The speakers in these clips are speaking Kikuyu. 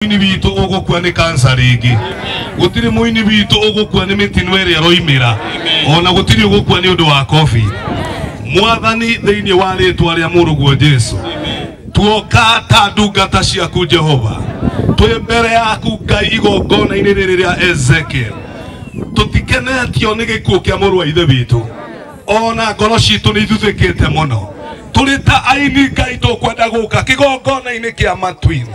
Mũini witũ ũgũkua nĩ kansa rĩngĩ, gũtirĩ mũini witũ ũgũkua nĩ mĩtino ĩrĩa ĩroimĩra, ona gũtirĩ ũgũkua nĩ ũndũ wa COVID. Mwathani, thĩinĩ wa rĩtwa rĩa mũrũguo Jesu, tuoka ta ndungata ciaku Jehova, twĩ mbere yaku Ngai igongona-inĩ rĩrĩ rĩa Ezekiel. Tũtikenetio nĩ gĩkuũ kĩa mũrũ wa ithe witũ, ona ngoro citũ nĩ ithuthĩkĩte mũno. Tũrĩ ta aini Ngai tũkwenda gũka kĩgongona-inĩ kĩa matuinĩ.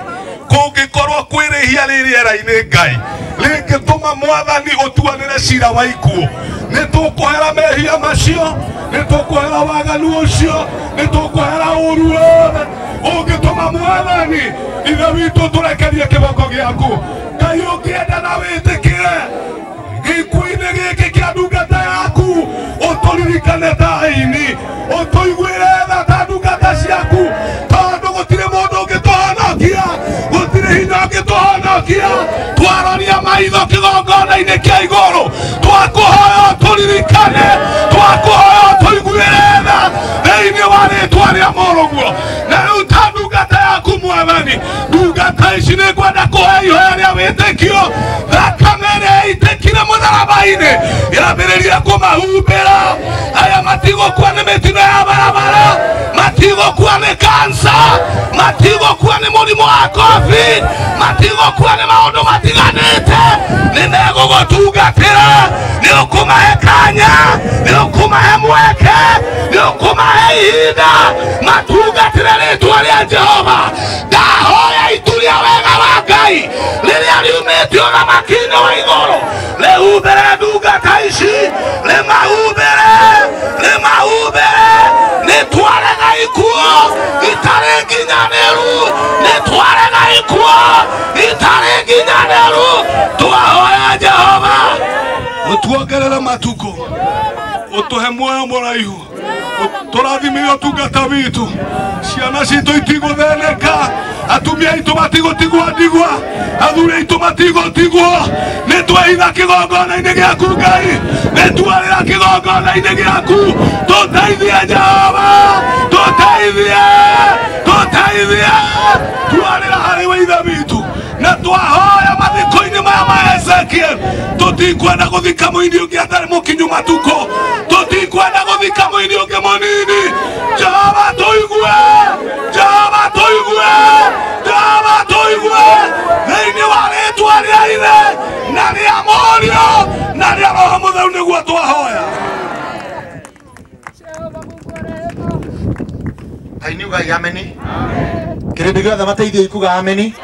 Kũngĩkorwo kwĩ rĩhia rĩ rĩera-inĩ Ngai rĩngĩtũma Mwathani ũtuanĩre cira wa ikuũ, nĩ tũkũhera mehia macio, nĩ tũkũhera waganu ũcio, nĩ tũkũhera ũru wothe ũngĩtũma Mwathani ithe witũ tũrekerie kĩboko gĩaku. Ngai ũngĩenda na wĩtĩkĩre gĩkuũ-inĩ gĩkĩ kĩa ndungata yaku, ũtũririkane ta aini, ũtũiguĩre tha ta ndungata ciaku, tondũ gũtirĩ mũndũ ũngĩtũhonokia, gũtirĩ hinya ũngĩtũhonokia. Twaroria maitho kĩgongona-inĩ kĩa igũrũ, twakũhoya ũtũririkane, twakũhoya ũtũiguĩre tha thĩinĩ wa rĩtwa rĩa mũrũguo. Na rĩu ta ndungata yaku Mwathani, ndungata ici nĩ ngwenda kũhe ihoya rĩa wĩtĩkio. Thakame ĩrĩa ĩitĩkire mũtharaba-inĩ yambĩrĩrie kũmahumbĩra. Aya matigũkua nĩ mĩtino ya barabara, matigũkua nĩ kansa, matigũkua nĩ mũrimũ wa COVID, matigũkua nĩ maũndũ matiganĩte. Nĩ megũgũtungatĩra, nĩ ũkũmahe kanya, nĩ ũkũmahe mweke, nĩ ũkũmahe ihinda matungatĩre rĩtwa rĩa Jehova. Ndahoya itu rĩa wega wa Ngai rĩrĩa riumĩte ũthamaki-inĩ wa igũrũ rĩhumbĩre ndungata ici, rĩmahumbĩre, rĩmahumbĩre. Nĩ twarega ikuũ itarĩ nginyanĩru, nĩ twarega ikuũ itarĩ nginyanĩru. Twahoya Jehova ũtuongerere matukũ, ũtũhe muoyo mũraihu, tũrathimire ũtungata witũ. Ciana citũ itigũthĩnĩka, atumia aitũ matigũtigwo ndigwa, athuri aitũ matigũtigwo. Nĩ twehitha kĩgongona-inĩ gĩaku Ngai, nĩ twarĩra kĩgongona-inĩ gĩaku. Tũteithie Jehova, tũteithie, tũteithie. Twarĩra harĩ we ithe witũ, na twahoya mathiko-inĩ maya ma Ezekiel. Tũtikwenda gũthika mũini ũngĩ atarĩ mũkinyu matukũ, tũtikwenda gũthika mũini ũngĩ mũnini. Jehova tũigue, Jehova tũigue, Jehova tũigue, thĩinĩ wa rĩtwa rĩa Ithe na rĩa Mũriũ na rĩa Roho Mũtheru nĩguo twahoya. Ngai ugai ameni. Kĩrĩndĩ gĩothe mateithio ikuga ameni.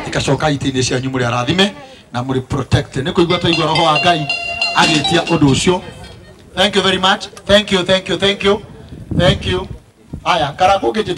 Ikacoka itĩ-inĩ cianyu, mũrĩ arathime na mũrĩ protect. Nĩ kũigua twaigua roho wa Ngai agĩtia ũndũ ũcio. Thank you very much. Thank you, thank you, thank you, thank you. Aya, Karangũ ngĩnjĩtĩkĩra.